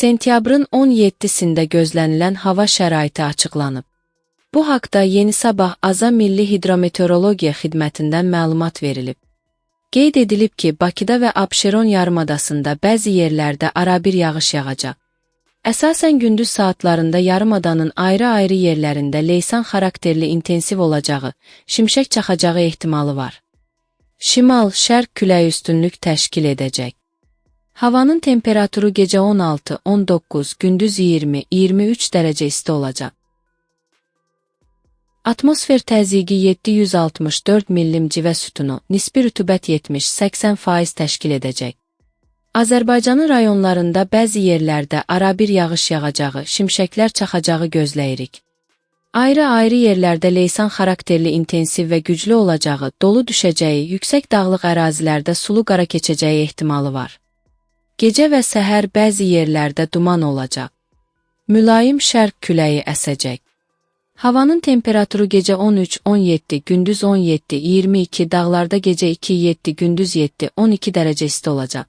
Sentyabrın 17-sində gözlənilən hava şəraiti açıqlanıb. Bu haqda Yeni Sabah AZA Milli Hidrometeorologiya Xidmətindən məlumat verilib. Qeyd edilib ki, Bakıda və Abşeron yarımadasında bəzi yerlərdə arabir yağış yağacaq. Əsasən gündüz saatlarında yarımadanın ayrı-ayrı yerlərində leysan xarakterli intensiv olacağı, şimşək çaxacağı ehtimalı var. Şimal-şərq küləyi üstünlük təşkil edəcək. Havanın temperaturu gecə 16-19, gündüz 20-23 dərəcə isti olacaq. Atmosfer təzyiqi 764 millim civə sütunu, nisbi rütubət 70-80% təşkil edəcək. Azərbaycanın rayonlarında bəzi yerlərdə arabir yağış yağacağı, şimşəklər çaxacağı gözləyirik. Ayrı-ayrı yerlərdə leysan xarakterli intensiv və güclü olacağı, dolu düşəcəyi, yüksək dağlıq ərazilərdə sulu qara keçəcəyi ehtimalı var. Gecə və səhər bəzi yerlərdə duman olacaq. Mülayim şərq küləyi əsəcək. Havanın temperaturu gecə 13-17, gündüz 17-22, dağlarda gecə 2-7, gündüz 7-12 dərəcə isti olacaq.